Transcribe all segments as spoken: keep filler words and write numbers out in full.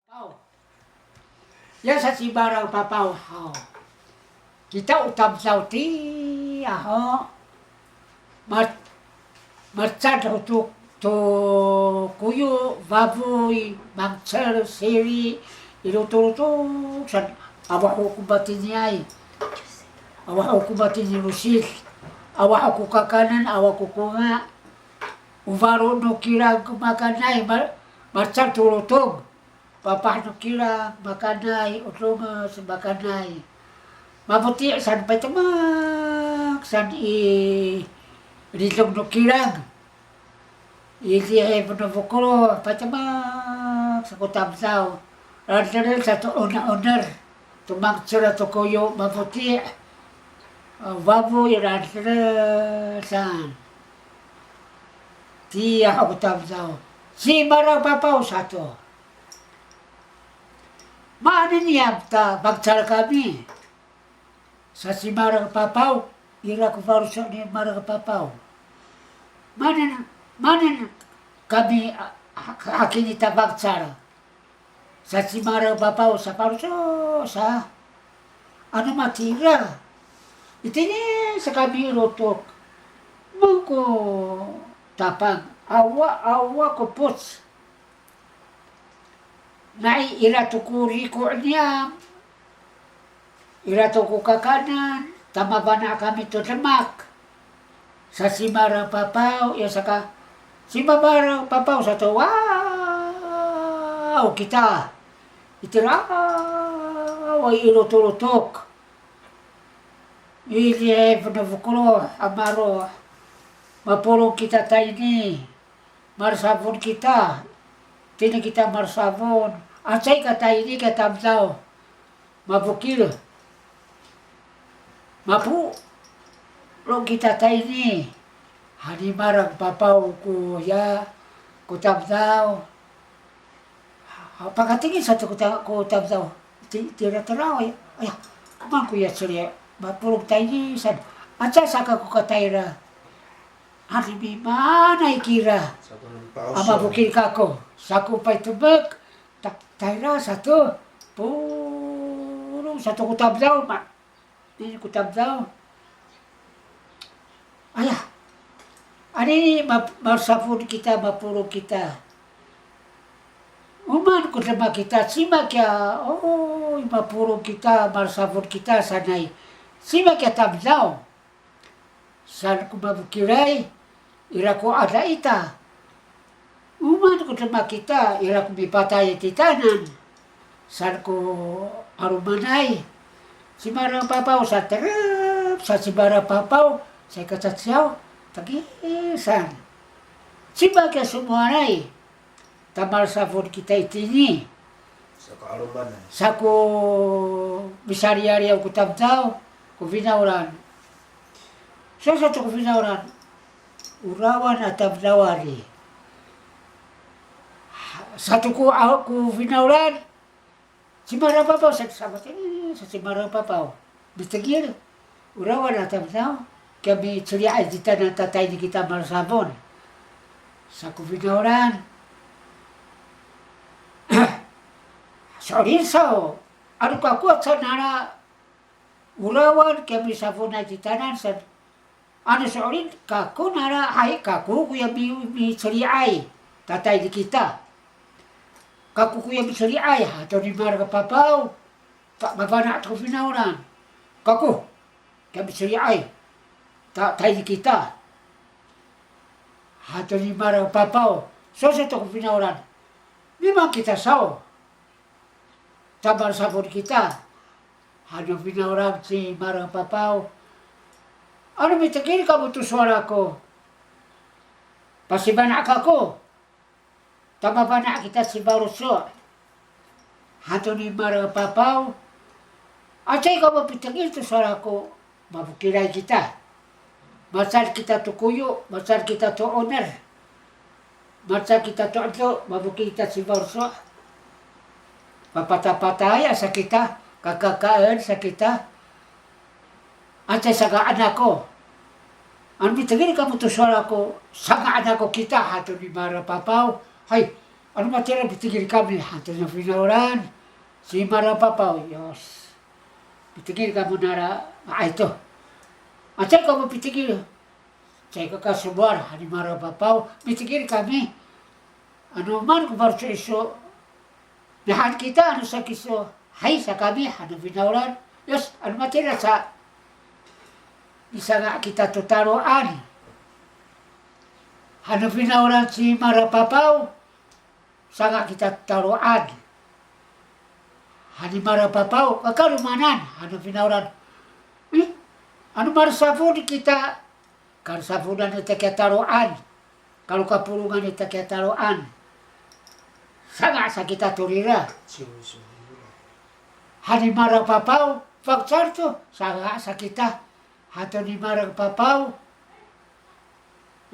Paw. Ya sa ci Marang Papaw haw. Kita o tamdaw tiya ho. Ma-, macad ho to, to koyo, fafoy, mangcel, siri, i lotolotok san, awa ho ko matiniay. Awa ho ko matini losid. Awa ho ko kakaenen, awa ko konga. O falo no kilang ko makanay, ma-, macad to lotong. Papah no kilang, makanay, o donges, makanay. Mafoti' san paytemek san i lidong no kilang. I lihif no fokeloh, paytemek sa ko tamdaw. Radeled sato oneroner. To mangcel to koyo, mafoti'. A, fafoy, radeled san. Tiya ho ko tamdaw. Ci Marang Papaw sato. Maanen niyam ta fangcal kami. Sa ci Marang Papaw, ira ko faloco' ni Marang Papaw. Maanen, maanen kami, a, ha-, hakini ta fangcal. Sa ci Marang Papaw sa faloco' sa. Ano matira. Itini sa kami lotok. Mangko tapang, awa, awa ko poc. Nai ira to ko riko' niyam, ira to ko kakaenen, ta mafana' kami to demak. Sa ci Marang Papaw, ya saka, ci Marang Papaw sato, waw, kita. Itira, waw, i lotolotok. I lihif no fokeloh, a maro'. Mapolong kita tayni. Malsafon kita, tini kita malsafon. Acay ka tayni ka tamdaw. Mafokil. Mapolong kita tayni. Hani Marang Papaw ko ya, ko tamdaw. Ha, pakatengil sato ko ta-, ko tamdaw. Ti-, tira tiraw, aya, aya, komaen koya celi', mapolong tayni san. Aca saka ko katayra. Ano mimaanay kira. Sako no pa'oso. A mafokil kako. Sako paytemek. Ta-, tayra sato. Polong sato ko tamdaw, ma. Ini ko tamdaw. Aya. Anini ma-, malsafon kita, mapolong kita. O maan ko demak kita, cima kiya, oy, mapolong kita, malsafon kita sanay. Cima kiya tamdaw. Saan ko mafokilay, ira ko ada ita. O maan ko demak kita, ira ko mipatay titaanan. Saan ko 'alomanay. Ci Marang Papaw sa terep, sa ci Marang Papaw, sa i kacaciyaw, taki san. Cima kiya somoanay, ta malsafon kita itini. Sako 'alomanay. Sako misaliyaliyaw ko tamdaw, ko finawlan. Sowal sato ko finawlan. O rawan a tamdaway. Sato ko, a, ko finawlan. Ci Marang Papaw, sa, sa, sa ci Marang Papaw. Mitengil. O rawan a tamdaw. Kiya miceli'ay titaanan, tatayni kita malsafon. Sa ko finawlan. So'elin saw. Ano kako sa nara. O rawan kiya misafonay titaanan san. Ano so'elin kako nara, hay, kako koya mi-, miceli'ay. Tatayni kita. Kako koya miceli'ay, hato ni Marang Papaw. Ta mafana' to ko finawlan. Kako kiya miceli'ay. Ta-, tayni kita. Hato ni Marang Papaw. Sowal sato ko finawlan. Mimaan kita saw. Ta malsafon kita. Hano finawlan ci Marang Papaw. Ano mitengil kamo to sowal ako. Pasifana' kako. Ta mafana' kita ci faloco'. Hato ni Marang Papaw. Acay kamo pitengil to sowal ako. Mafokilay kita. Malecad kita to koyo, malecad kita to oner. Malecad kita to 'edo, mafokil kita ci faloco'. Mapatapatay sa kita, kakakaen sa kita. Acay sanga'en ako. Ano mitengil kamo to sowal ako, sanga'en ako kita, hato ni Marang Papaw. Hay, ano matira pitengil kami han to no finawlan ci Marapapaw, yos. Pitengil kamo nara, a, ito. A, caay kamo pitengil. Caay ka kasowal han ni Marapapaw, pitengil kami. Ano maan ko faloco' iso, mihaen kita ano saki iso, hay sa kami han no finawlan. Yos, ano matira sa misanga' kita to taloan han no finawlan ci Marapapaw, sanga' kita to taloan han ni Marapapaw, kakalomanan han no finawlan. Eh, ano malosafon kita, kalosafonan ita kiya taloan, kalokapolongan ita kiya taloan. Sanga' sa kita to rira han ni Marapapaw, fangcal to, sanga' sa kita han to ni Marapapaw.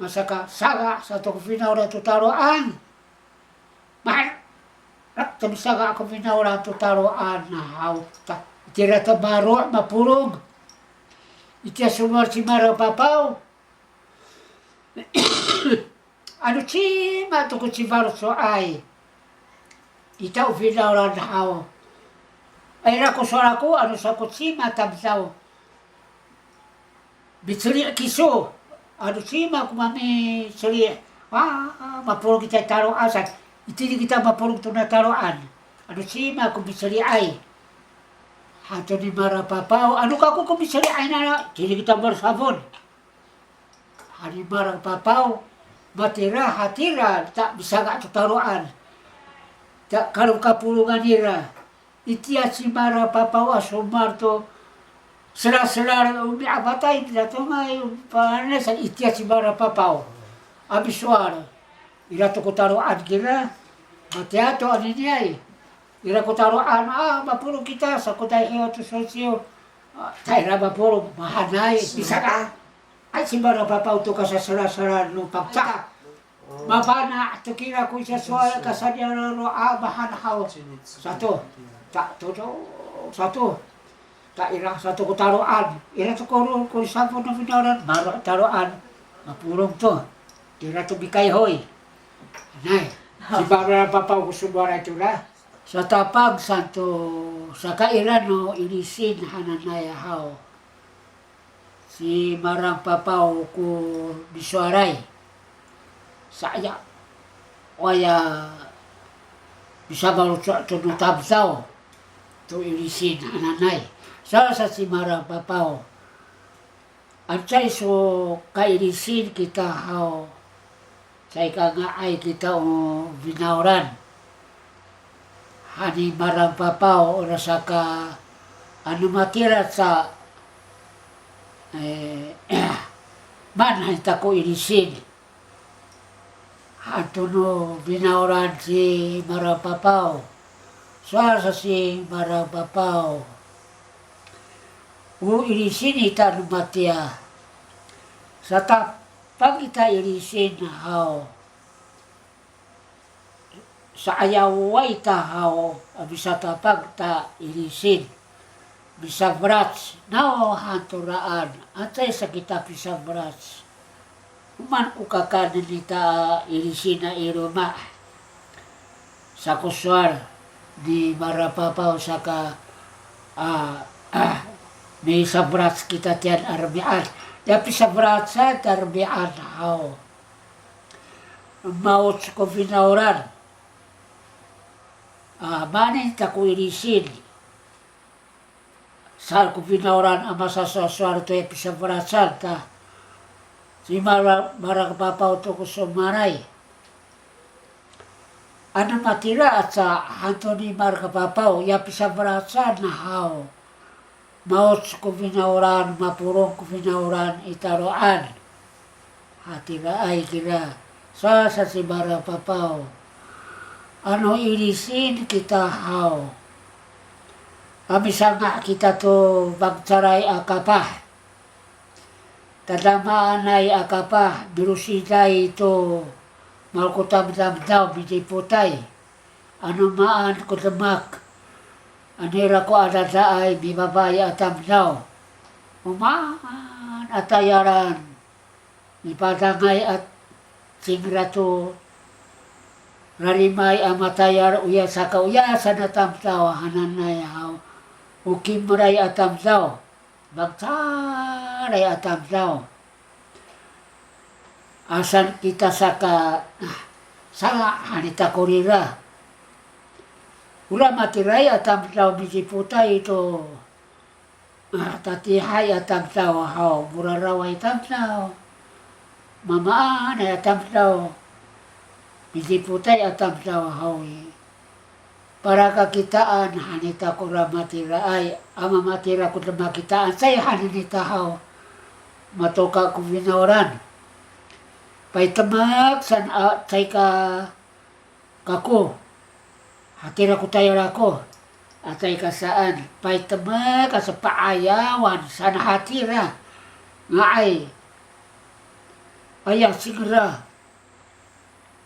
Masaka sanga' sato ko finawlan to taloan. Maherek to misanga' ko finawlan to taloan na haw ta. Itira to maro' mapolong. Itiya somowal ci Marapapaw. Ano cima to ko cifaloco'ay ita o finawlan haw. Ay, ira ko sowal ako, ano sa ko cima tamdaw miceli' kiso. Ano cima ko mamiceli'. A, mapolong kita i taloan sa. Itini kita mapolong tona taloan. Ano cima ko miceli'ay han to ni Marapapaw. Ano kako ko miceli'ay nara, itini kita malosafon han ni Marapapaw. Matira hatira ta misanga' to taloan. Ta kalokapolongan nira. Itiya ci Marapapaw a somowal to selaselal, o mi'afatay, midatongay, o mipanes, itiya ci Marapapaw a misowal. Ira to ko taloan kira, matiya to aniniay. Ira ko taloan, a, mapolong kita, sa ko tayra to sosiyo. A, tayra mapolong, mahaenay, misanga'. Ay, ci Marapapaw to kasaselaselal no Pangcah. Mafana' to kira ko sasowal kasaniyaro'an, mahaen haw sato. Ta, to, to, sato. Ta ira sato ko taloan. Ira to ko, ko safon no finawlan, maro' taloan. Mapolong to. Ira to mikayhoy. Nay. Ci Marapapaw ko somowalay to la. Satapang sato, saka ira no ilisin hananay haw. Ci Marapapaw ko misowalay. Sa'ayaway a misafaloco' to no tamdaw to ilisin hananay. Sowal sa ci Marapapaw. Ano caay so kailisin kita haw. Caay kanga'ay kita o finawlan han ni Marapapaw, orasaka ano matira sa, e, maan han ita ko ilisin han to no finawlan ci Marapapaw. Sowal sa ci Marapapaw. O ilisin ita no matiya. Satapang ita ilisin haw. Sa'ayaway ita haw, a misatapang ta ilisin. Misafelac, nawhan to raan, a caay sa kita pisafelac. O maan ko kakaenen ita ilisin a i loma'. Sa ko sowal ni Marapapaw saka, a, a, misafelac kita tiyan a romi'ad. Ya pisafelacan ta romi'ad haw. Maoc ko finawlan. A, maanen ta ko ilisin. Saan ko finawlan a masasowasowal to ya pisafelacan ta. Ci Mara-, Marakapapaw to ko somowalay. Ano matira aca han to ni Marakapapaw ya pisafelacan haw. Maoc ko finawlan, mapolong ko finawlan i taloan. Hatiraay kira, sowal sa ci Marakapapaw. Ano ilisin kita haw. A misanga' kita to fangcalay a kapah. Tadamaanay a kapah, milosiday to malokotamdamdaw midipotay. Ano maan ko demak, ano ira ko adadaay mifafaay a tamdaw. O maan a tayalan, mipadangay a cingra to Rarimay a matayal oya saka oya saan a tamdaw hananay haw. O kimeray a tamdaw, fangcalay a tamdaw. Asan kita saka, ah, sanga han ita korira. Ora matiraay a tamdaw midipotay to, ah, tatiihay a tamdaw haw, moraraway tamdaw. Mamaanay a tamdaw, midipotay a tamdaw haw i, palakakitaan han ita kora matiraay, a mamatira ko demak kitaan, caay han ita haw, matoka ko finawlan. Paytemek saan a caay ka kako, hatira ko tayal ako, a caay ka saan, paytemek a sapa'ayawan saan hatira, nga'ay, aya cingra,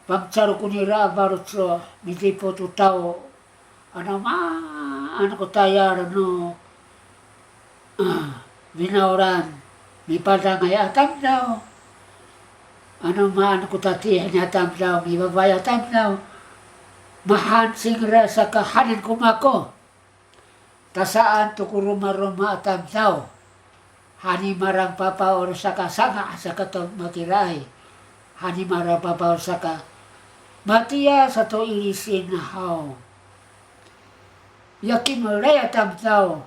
fangcal konira a faloco' midipot o tao, ano maan ko tayal no, ah, finawlan, mipadangay a tamdaw. Ano maan ko tatiih a tamdaw, mifafaay a tamdaw. Mahaen cingra saka hanen ko mako. Ta saan to ko romaroma a tamdaw. Hani marang papaol saka sanga' saka to matiraay. Hani marang papaol saka matiya sato ilisin haw. Ya kimeray a tamdaw,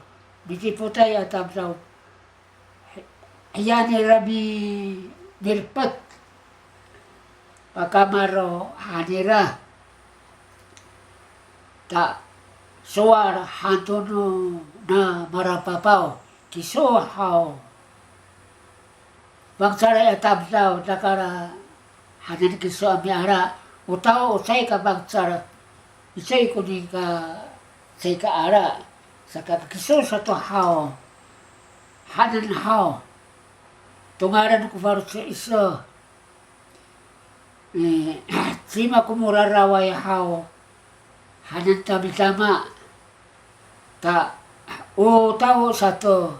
midipotay a tamdaw, hiya nira mi, mirepet. Pakamaro' han nira. Ta sowal han to nona marang papaw, kiso haw. Fangcalay a tamdaw, takara hanen kiso a miala. O tao o caay ka fangcal, icowa ko nika caay ka ala. Saka kiso sato haw, hanen haw. Tongalen ko faloco' iso. E, cima ko moraraway haw, hanen ta mitama. Ta, o tao sato,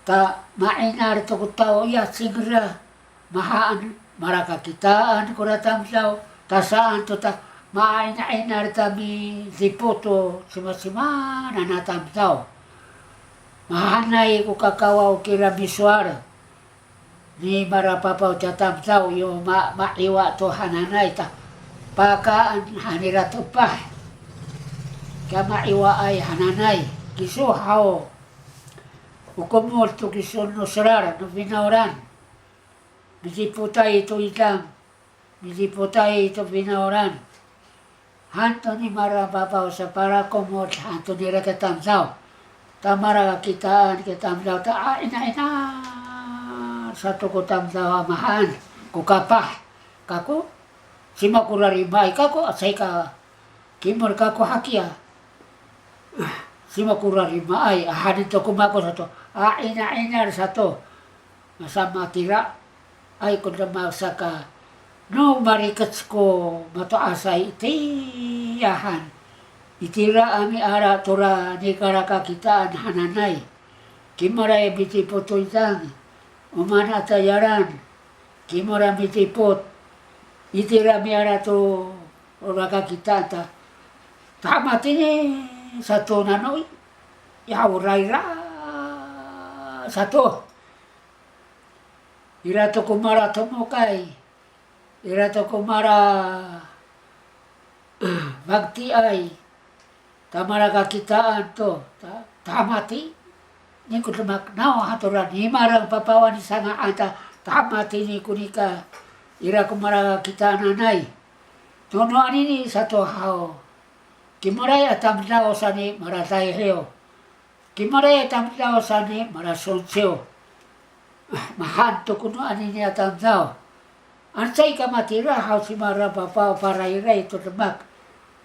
ta ma'inal to ko tao, ya cingra, mahaen, malakakitaan kora tamdaw, ta saan to ta, ma'ina'inal ta midipot to cimacima nana tamdaw. Mahaenay ko kakawaw kira misowal. Ni marapapaw ca tamdaw yo ma, ma'iwa to hananay ta, pakaen han nira to epah. Ka ma'iwaay hananay, kiso haw. O komod to kiso no selal no finawlan. Midipotay to idang. Midipotay to finawlan. Han to ni marapapaw sa palakomod han to nira kiya tamdaw. Ta malakakitaan kiya tamdaw ta, a, ina, ina sato ko tamdaw a mahaen ko kapah. Kako, cima ko rarimaay kako, a caay ka kimol kako hakiya. Cima ko rarimaay, a hanen to ko mako sato, a, ina, ina sato. Masamatiraay ko demak saka, no marikec ko mato'asay itiya han. Itira a miala tora nikalakakitaan hananay. Kimaray midipot to idang, o maan a tayalan. Kimaray midipot, itira miala to lakakitaan ta, ta matini sato nano i, ya o rayra sato. Ira to ko mala tomokay, ira to ko mala, a, fangtiay, ta malakakitaan to, ta, ta matini ko demak, nawhani tora ni marang papawan i sanga'an ta, ta matini ko nika, ira ko malakakitaan anay. Tono anini sato haw. Kimaray a tamdaw sa ni malatayhiw. Kimaray a tamdaw sa ni malasongciw. A, mahaen to ko no anini a tamdaw. Ano caay ka matira haw ci marapapaw, parayray to demak.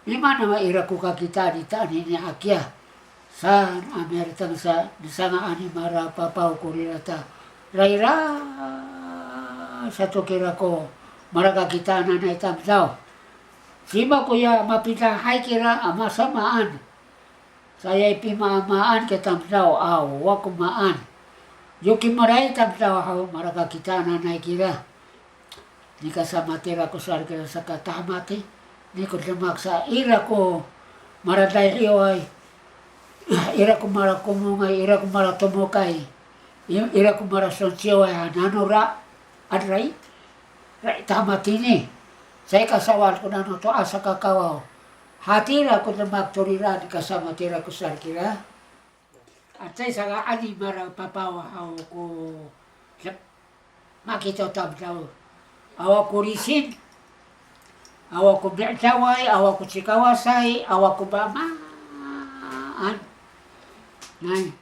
Mimaan a ira ko kakitaan ita anini hakiya. Saan a miharateng sa, nisanga'an ni marapapaw korira ta, rayra sato kira ko malakakitaan anay tamdaw. Cima koya mapidahay kira a masamaan. Caay pimaamaan kiya tamdaw, awa ko maan. Yo kimaray tamdaw haw, malakakitaan anay kira. Nika samatira ko sowal kira saka tahamatini ko demak sa ira ko maladayhiway, ira ko malakomongay, ira ko malatomokay, i-, ira ko malasongciway, a, nanora, adray, ra, tahamatini. Caay ka sawad ko nano to'as a kakawaw. Hatira ko demak torira, nika samatira ko sowal kira. Acay saka ani mala papaw haw ko, makito tamdaw. Awa ko lisin, awa ko mi'edaway, awa ko cikawasay, awa ko mamaan. Nay,